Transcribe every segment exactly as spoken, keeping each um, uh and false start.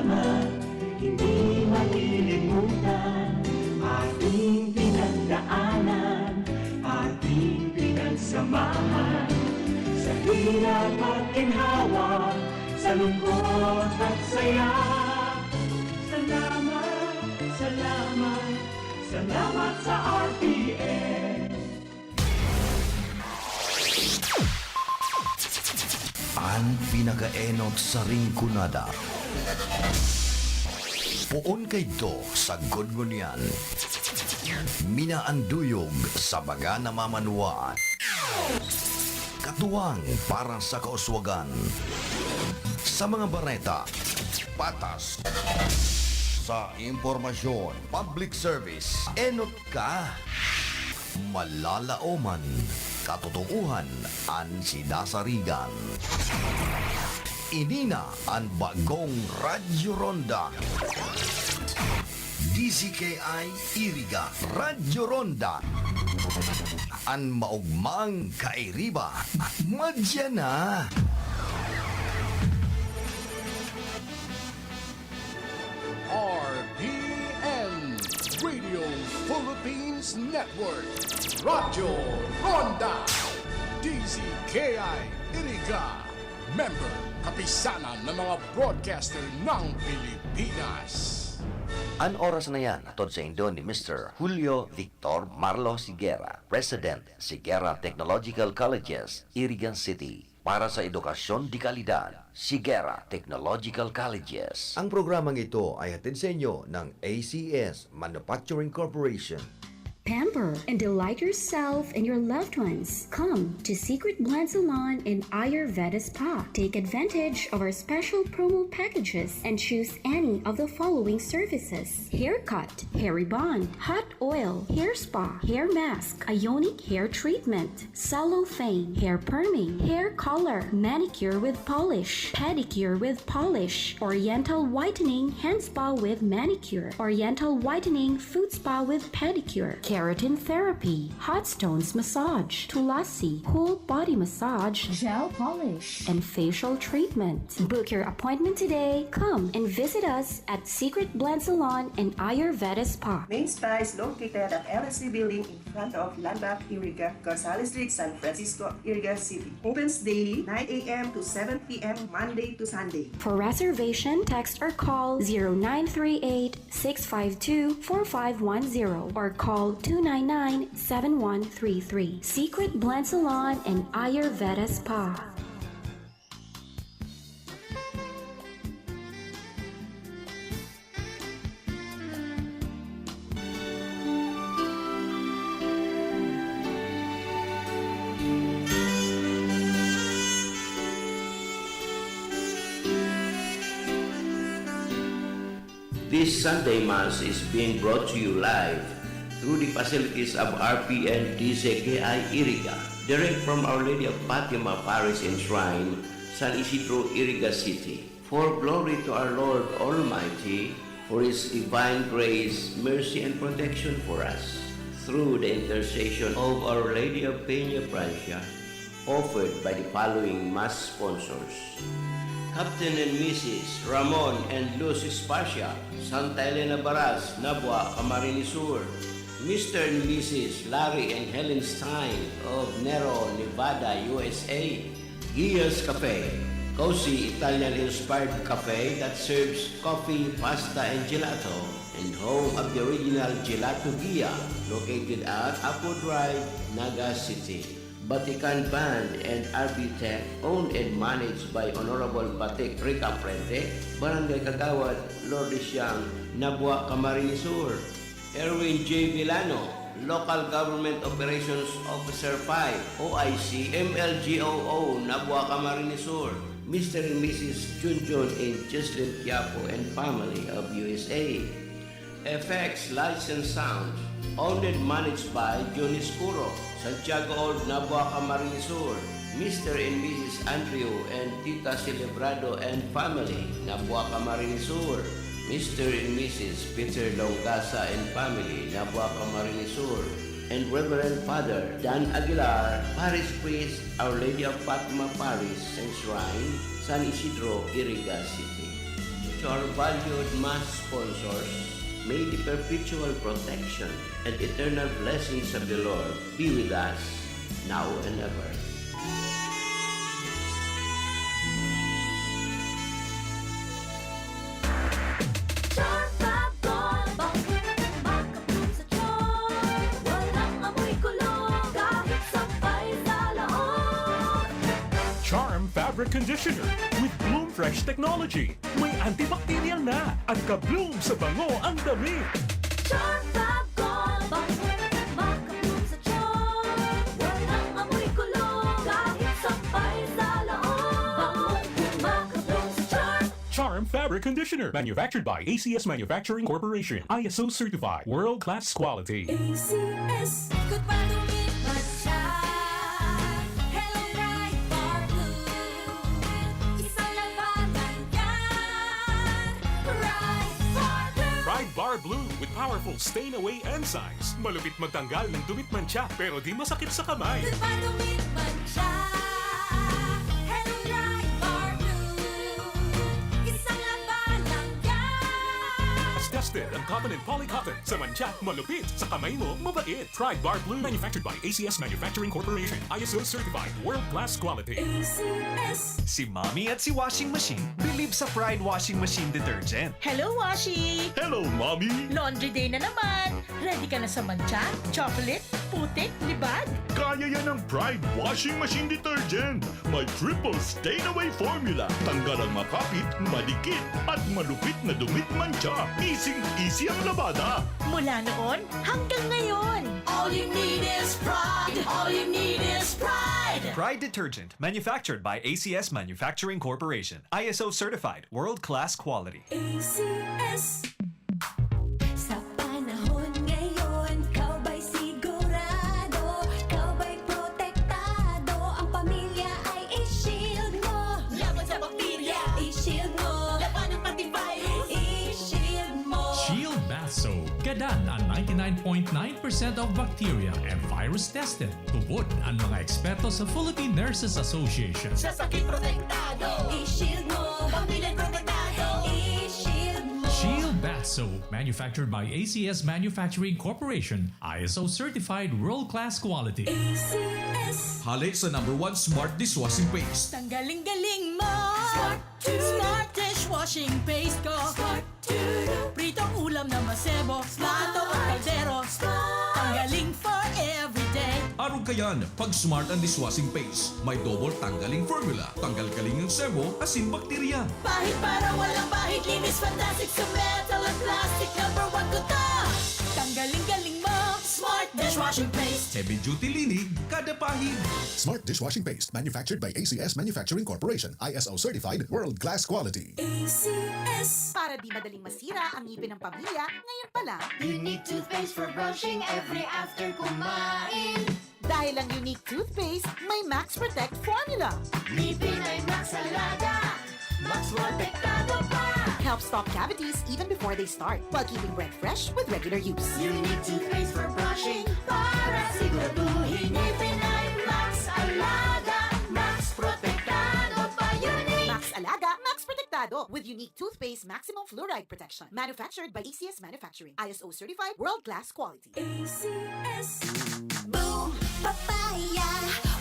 Hindi malilimutan ating pinagdaanan, ating pinagsamahan. Sa hirap at ginhawa, sa lungkot at saya. Salamat, salamat, salamat sa R T N. An pinakaenot sa Rinconada. Poon kaidto sa Gudgunian. Minaanduyog sa mga namamanwaan. Katuwang para sa kauswagan. Sa mga bareta, patas. Sa impormasyon, public service, enot ka. Malalaoman, katotoohan an sidasarigan. Ini na an bagong Radyo Ronda. D Z K I Iriga, Radyo Ronda. An maogmang kairiba, madya na. R P N, Radio Philippines Network, Radyo Ronda, D Z K I Iriga, member, kapisanan ng mga broadcaster ng Pilipinas. An oras na yan, hatod saindo ni Mister Julio Victor Marlo Sigera, President, Sigera Technological Colleges, Iriga City. Para sa edukasyon de kalidad, Sigera Technological Colleges. Ang programang ito ay hatid sa inyo ng A C S Manufacturing Corporation. Pamper and delight yourself and your loved ones. Come to Secret Blend Salon and Ayurveda Spa. Take advantage of our special promo packages and choose any of the following services: haircut, hair rebond, hot oil, hair spa, hair mask, ionic hair treatment, cellophane, hair perming, hair color, manicure with polish, pedicure with polish, oriental whitening, hand spa with manicure, oriental whitening, foot spa with pedicure, keratin therapy, hot stones massage, tulasi, whole body massage, gel polish, and facial treatment. Book your appointment today. Come and visit us at Secret Blend Salon and Ayurveda Spa. Main Spa is located at L S C Building in front of Landmark Iriga, Gonzales Street, San Francisco, Iriga City. Opens daily, nine a.m. to seven p.m., Monday to Sunday. For reservation, text or call zero nine three eight, six five two, four five one zero or call two nine nine, seven one three three. Secret Blend Salon and Ayurveda Spa. This Sunday Mass is being brought to you live through the facilities of R P N D Z K I Iriga, direct from Our Lady of Fatima Parish and Shrine, San Isidro, Iriga City. For glory to our Lord Almighty, for His divine grace, mercy, and protection for us, through the intercession of Our Lady of Peña Francia, offered by the following Mass sponsors: Captain and Missus Ramon and Luz Espacia, Santa Elena Baras, Nabua, Camarines Sur; Mister and Missus Larry and Helen Stein of Nero, Nevada, U S A; Gia's Cafe, cozy Italian-inspired cafe that serves coffee, pasta, and gelato, and home of the original Gelato Gia, located at Apo Drive, Naga City. Vatican Band and R B Tech, owned and managed by Honorable Batik Rica Frente, Barangay Kagawad, Lourdes Siang, Nabua, Camarines Sur. Erwin J. Villano, Local Government Operations Officer five, O I C, M L G O O, Nabua, Camarines Sur. Mister and Missus Junjun and Jocelyn Quiapo and family of U S A. F X Lights and Sound, owned and managed by Johnny Scuro, Santiago Old, Nabua, Camarines Sur. Mister and Missus Andrew and Tita Celebrado and family, Nabua, Camarines Sur. Mister and Missus Peter Longasa and family, Nabua, Camarines Sur. And Reverend Father Dan Aguilar, Parish Priest, Our Lady of Fatima Parish and Shrine, San Isidro, Iriga City. To our valued mass sponsors, may the perpetual protection and eternal blessings of the Lord be with us now and ever. Charm Fab Gold, bangong makabloom sa charm. Walang amoy kulog, kahit sampay sa laot. Charm Fabric Conditioner with Bloom Fresh Technology. May antibacterial na at ka-bloom sa bango ang damit. Charm Fab Gold, bangong makabloom sa charm. Walang amoy kulog, kahit sampay sa laot. Bangong makabloom sa charm. Charm Fabric Conditioner, manufactured by A C S Manufacturing Corporation, I S O certified, world class quality. A C S. Ikot pa, dumit man siya. Hello, Pride Bar Blue. Isang labanan yan. Pride Bar Blue. Pride Bar Blue with powerful stain away enzymes. Malupit magtanggal ng dumit mantsa pero di masakit sa kamay. Ikot pa, dumit man siya. Hello, Pride Bar Blue. Isang labanan yan. Tested ang cotton and poly cotton. Sa mantsa, malupit. Sa kamay mo, mabait. Pride Bar Blue. Manufactured by A C S Manufacturing Corporation. I S O certified. World class quality. A C S. Si Mommy at si Washing Machine believe sa Pride Washing Machine Detergent. Hello, Washi! Hello, Mommy! Laundry day na naman! Ready ka na sa mantsa, chocolate, putik, libag? Kaya yan ng Pride Washing Machine Detergent. May triple stain away formula. Tanggal ang makapit, madikit, at malupit na dumit mantsa. Easy-easy ang labada. Mula noon hanggang ngayon! All you need is pride. All you need is pride. Pride Detergent, manufactured by A C S Manufacturing Corporation. I S O certified, world-class quality. A C S. Sa panahon ngayon, ikaw ba'y sigurado? Ikaw ba'y protektado? Ang pamilya ay i-shield mo. Laban sa bakterya, i-shield mo. Laban ng antivirus, i-shield mo. Shield Bath Soap. Gadan ang ninety-nine point nine percent of bacteria and virus tested. Tubod ang mga eksperto sa Philippine Nurses Association. Sa sakit protektado, i-shield mo. Pamilya protektado, i-shield mo. Shield Bath Soap, manufactured by A C S Manufacturing Corporation, I S O certified world-class quality. A C S. Hale sa number one smart dishwashing paste. Tanggaling-galing mo! Smart to. Smart dishwashing paste ko! Smart to. Pritong ulam na masebo, plato at kaldero. Tanggaling for everyday. Arog kayan, pag smart ang dishwashing paste. May double tanggaling formula. Tanggal kaling ang sebo, asin bakterya. Pahid para walang pahid. Linis fantastic sa metal at plastic. Number one ko to. Tanggaling-galing mo. Smart dishwashing paste. Heavy duty linig, kada pahid. Smart dishwashing paste, manufactured by A C S Manufacturing Corporation, I S O certified, world class quality. A C S. Para di madaling masira ang ngipin ng pamilya, ngayon pa lang. Unique toothpaste for brushing every after kumain. Dahil ang Unique Toothpaste may Max Protect Formula. Ngipin ay Max Alaga. Max Protektado pa. Helps stop cavities even before they start, while keeping breath fresh with regular use. Unique toothpaste for brushing para siguraduhin ngipin ay Max Alaga. Max Protektado pa. Unique. Max Alaga, Max Protektado with Unique Toothpaste Maximum Fluoride Protection. Manufactured by A C S Manufacturing. I S O certified, world-class quality. A C S. Boom! Papaya!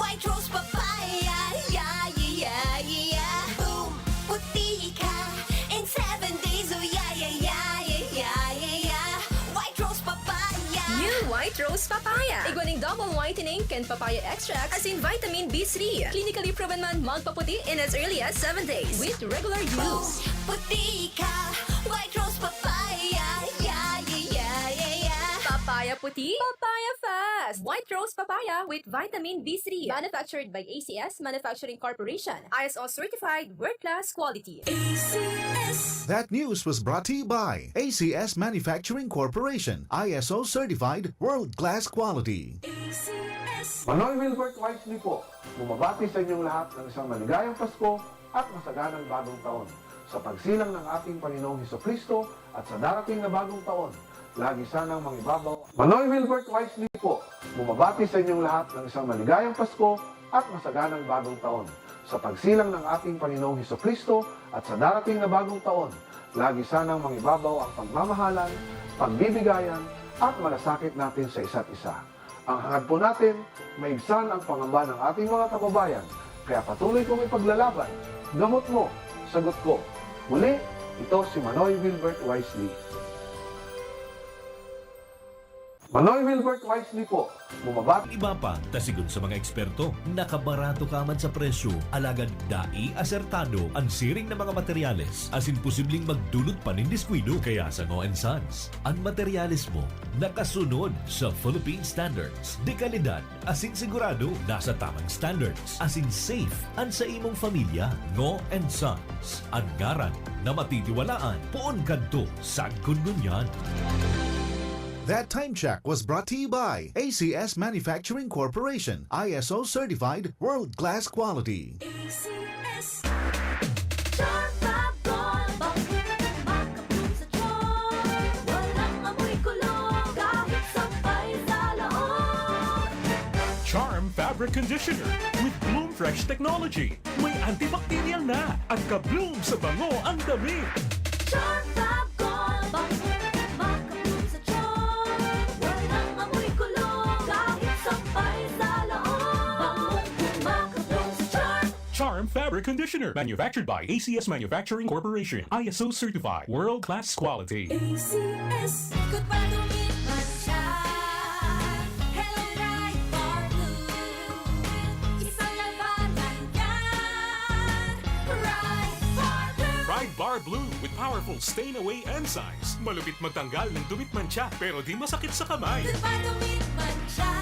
White Rose Papaya! Yeah, yeah, yeah, yeah! Boom! Puti ka in seven days! Oh, yeah, yeah, yeah, yeah, yeah, yeah, yeah! White Rose Papaya! New White Rose Papaya. Igwa ning double whitening kan papaya extract asin vitamin B three. Clinically proven man magpaputi in as early as seven days with regular use. Puti ka! White Rose Papaya! Yeah, yeah, yeah, yeah, yeah! Papaya puti, papaya fast. White Rose Papaya with vitamin B three. Manufactured by A C S Manufacturing Corporation. I S O certified, world-class quality. A C S. That news was brought to you by A C S Manufacturing Corporation, I S O certified, world class quality. A C S. Manoy Wilbert Wisely po, bumabati sa inyong lahat ng isang maligayang Pasko at masaganang Bagong Taon. Sa pagsilang ng ating Panginoong Hesukristo at sa darating na Bagong Taon, lagi sanang mangibabaw. Manoy Wilbert Wisely po, bumabati sa inyong lahat ng isang maligayang Pasko at masaganang Bagong Taon. Sa pagsilang ng ating Panginoong Hesukristo at sa darating na Bagong Taon, Lagi sanang mangibabaw ang pagmamahalan, pagbibigayan, at malasakit natin sa isa't isa. Ang hangad po natin, maibsan ang pangamba ng ating mga kababayan. Kaya patuloy kong ipaglalaban. Gamot mo, sagot ko. Muli, ito si Manoy Wilbert Wisely. Manoy Wilbert Wisely po, bumabati. Iba pa, ta sigon sa mga eksperto, nakabarato ka man sa presyo, alagad dai asertado an siring na mga materyales, asin posibleng magdulot pa nin diskuido. Kaya sa Ngo and Sons, an materyales mo nakasunod sa Philippine standards, de kalidad, asin sigurado nasa tamang standards, asin safe an sa imong pamilya. Ngo and Sons, an ngaran na matitiwalaan poon kadto sagkod ngunyan. That time check was brought to you by A C S Manufacturing Corporation, I S O certified, world class quality. A C S. Charm Fab Gold, bangkong makabloom sa charm. Walang amoy kulog, kahit sampay sa laog. Charm Fabric Conditioner with Bloom Fresh Technology. May antibacterial na at ka-bloom sa bango ang damit. Charm Fab Gold, bangkong makabloom sa charm. Walang amoy kulog, kahit sampay sa laog. Bangkong makabloom sa charm. Charm Fabric Conditioner, manufactured by A C S Manufacturing Corporation, I S O certified, world class quality. A C S. Ikot pa, dumit man siya. Hello, Pride Bar Blue. Isang labanan yan. Pride Bar Blue. Pride Bar Blue with powerful stain away enzymes. Malupit magtanggal ng dumit mantsa, pero di masakit sa kamay. Ikot pa, dumit man siya.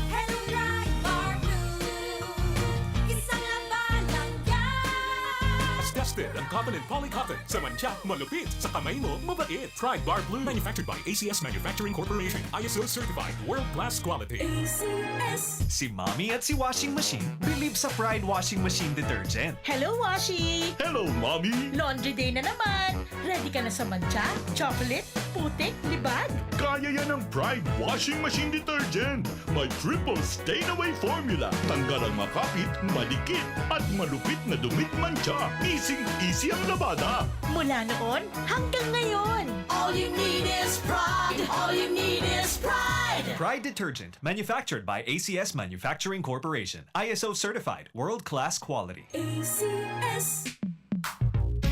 Hello, Pride Bar Blue. Isang labanan yan. Tested on cotton and polycotton. Sa mantsa, malupit. Sa kamay mo, mabait. Pride Bar Blue. Manufactured by A C S Manufacturing Corporation. I S O certified. World class quality. A C S. Si Mommy at si Washing Machine believe sa Pride Washing Machine Detergent. Hello, Washi! Hello, Mommy! Laundry day na naman! Ready ka na sa mantsa, chocolate, putik, libag? Kaya yan ng Pride Washing Machine Detergent. May triple stain away formula. Tanggal ang makapit, madikit, at malupit na dumit mantsa. Easy-easy ang labada. Mula noon hanggang ngayon! All you need is pride. All you need is pride. Pride Detergent, manufactured by A C S Manufacturing Corporation, I S O certified, world class quality. A C S.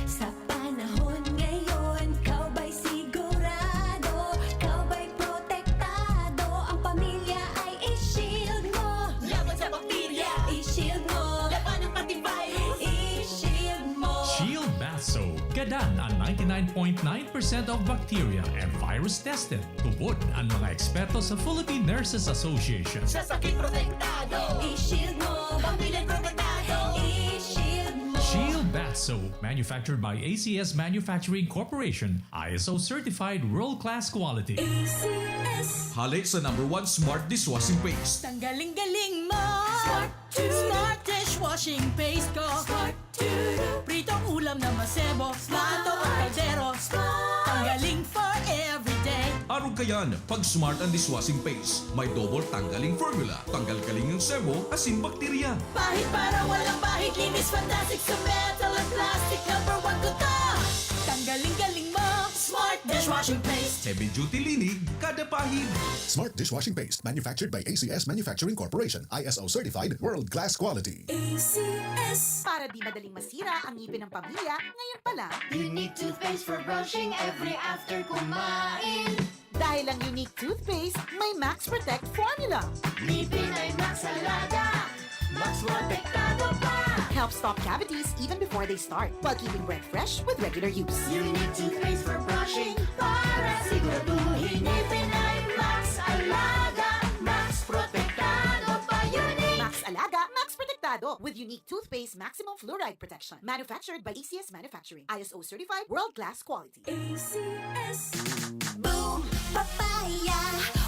Sa panahon ngayon, ikaw ba'y sigurado? Ikaw ba'y protektado? Ang pamilya ay i-shield mo. Laban sa bakterya, i-shield mo. Labanan pati virus, i-shield mo. Shield Bath Soap. Gadan an ninety-nine point nine percent of bacteria and virus tested. Tubod an mga eksperto sa Philippine Nurses Association. Sa sakit protektado, i-shield mo. Pamilya protektado, i-shield mo. Shield Bath Soap, manufactured by A C S Manufacturing Corporation, I S O certified world-class quality. A C S. Hale sa number one smart dishwashing paste. Tanggaling-galing mo! Smart to. Smart dishwashing paste ko! Smart to. Pritong ulam na masebo, plato o kaldero. Tanggaling for everyday. Arog kayan, pag smart ang dishwashing paste, may double tanggaling formula, tanggal-galing ang sebo, asin bakterya. Pahid para walang bahid, linis fantastic sa metal at plastic. Number one ko to. Tanggaling-galing mo. Smart dishwashing paste. Heavy duty linig, kada pahid. Smart dishwashing paste, manufactured by A C S Manufacturing Corporation, I S O certified, world class quality. A C S. Para di madaling masira ang ngipin ng pamilya, ngayon pa lang. Unique toothpaste for brushing every after kumain. Dahil ang Unique Toothpaste may Max Protect Formula. Ngipin ay Max Alaga, Max Protektado pa. Helps stop cavities even before they start, while keeping breath fresh with regular use. Unique toothpaste for brushing para siguraduhin ngipin ay Max Alaga, Max Protektado pa. Unique. Max Alaga, Max Protektado with Unique Toothpaste Maximum Fluoride Protection. Manufactured by A C S Manufacturing. I S O certified, world class quality. A C S. Boom Papaya,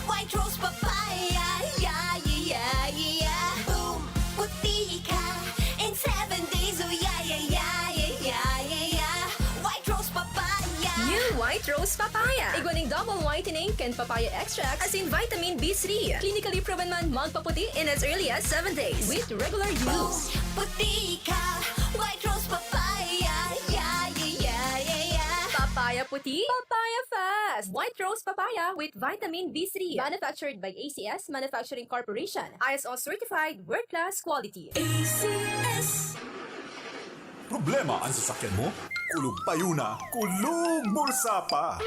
White Rose Papaya, yeah, yeah, yeah, yeah. Boom Puti ka in seven days, oh yeah, yeah, yeah, yeah, yeah, yeah, yeah. White Rose Papaya. New White Rose Papaya. Igwa ning double whitening kan papaya extract asin vitamin B three. Clinically proven man magpaputi in as early as seven days with regular Boom use. Puti ka, White Rose Papaya, yeah, yeah, yeah, Papaya puti, papaya fast. White rose papaya with vitamin B three. Manufactured by A C S Manufacturing Corporation. I S O certified, world class quality. A C S. Problema an sasakyan mo? Kulog payo na, kulog bulsa pa!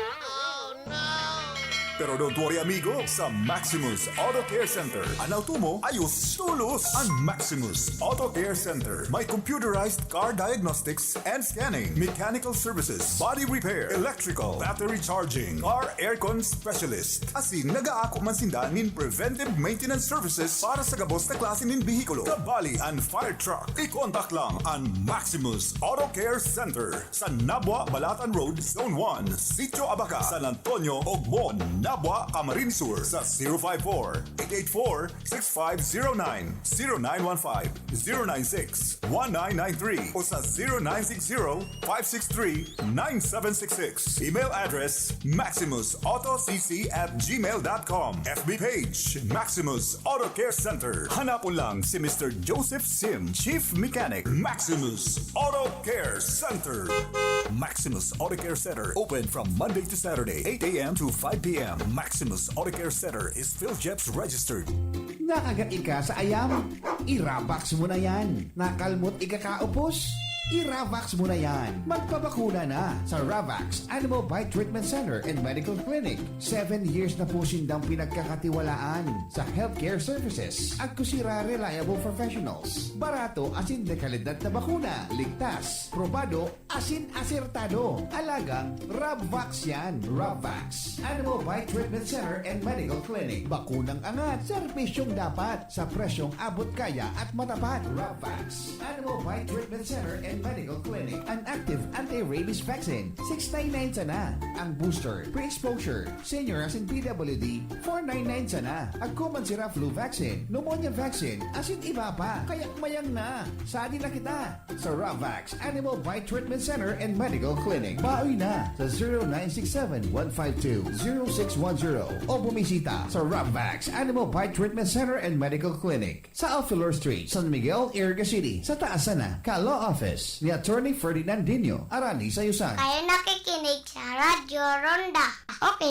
Pero don't worry, amigo, sa Maximus Auto Care Center, an auto mo ayos tolos. An Maximus Auto Care Center may computerized car diagnostics and scanning, mechanical services, body repair, electrical, battery charging, car aircon specialist. Asin nagaako man sinda nin preventive maintenance services para sa gabos na klase nin behikulo. Kabali an fire truck. I-contact lang an Maximus Auto Care Center sa Nabua, Balatan Road, Zone one, Sitio Abaca, San Antonio, Ogmon, Nabua, Camarines Sur sa zero five four, eight eight four, six five zero nine, zero nine one five, zero nine six, one nine nine three o sa zero nine six zero, five six three, nine seven six six. Email address, maximus auto c c at gmail dot com. F B page, Maximus Auto Care Center. Hanapon lang si Mister Joseph Sim, Chief Mechanic, Maximus Auto Care Center. Maximus Auto Care Center, open from Monday to Saturday, eight a.m. to five p.m. Maximus Auto Care Center is PhilGEPS registered. Nakagat ika sa ayam? I-Ravax mo na yan. Nakalmot ika kaupos? I-Ravax mo na yan. Magpabakuna na sa Ravax Animal Bite Treatment Center and Medical Clinic. Seven years na po sindang pinagkakatiwalaan sa healthcare services. Agkusira reliable professionals. Barato asin dekalidad na bakuna. Ligtas, probado, asin asertado. Alagang Ravax yan. Ravax Animal Bite Treatment Center and Medical Clinic. Bakunang angat, serbisyong dapat, sa presyong abot kaya at matapat. Ravax Animal Bite Treatment Center and Medical Clinic. An active anti-rabies vaccine, six nine nine sana. Ang booster, pre-exposure, senior asin P W D, four nine nine sana. Agko man sira flu vaccine, pneumonia vaccine, asin iba pa. Kaya mayang na. Sadi na kita sa Ravax Animal Bite Treatment Center and Medical Clinic. Baoy na sa zero nine six seven, one five two, zero six one zero o bumisita sa Ravax Animal Bite Treatment Center and Medical Clinic sa Alfilor Street, San Miguel, Iriga City, sa taas sana ka Law Office ni Attorney Ferdinand Dino, Arani Sayusan. Kayo nakikinig sa Radyo Ronda. Okay.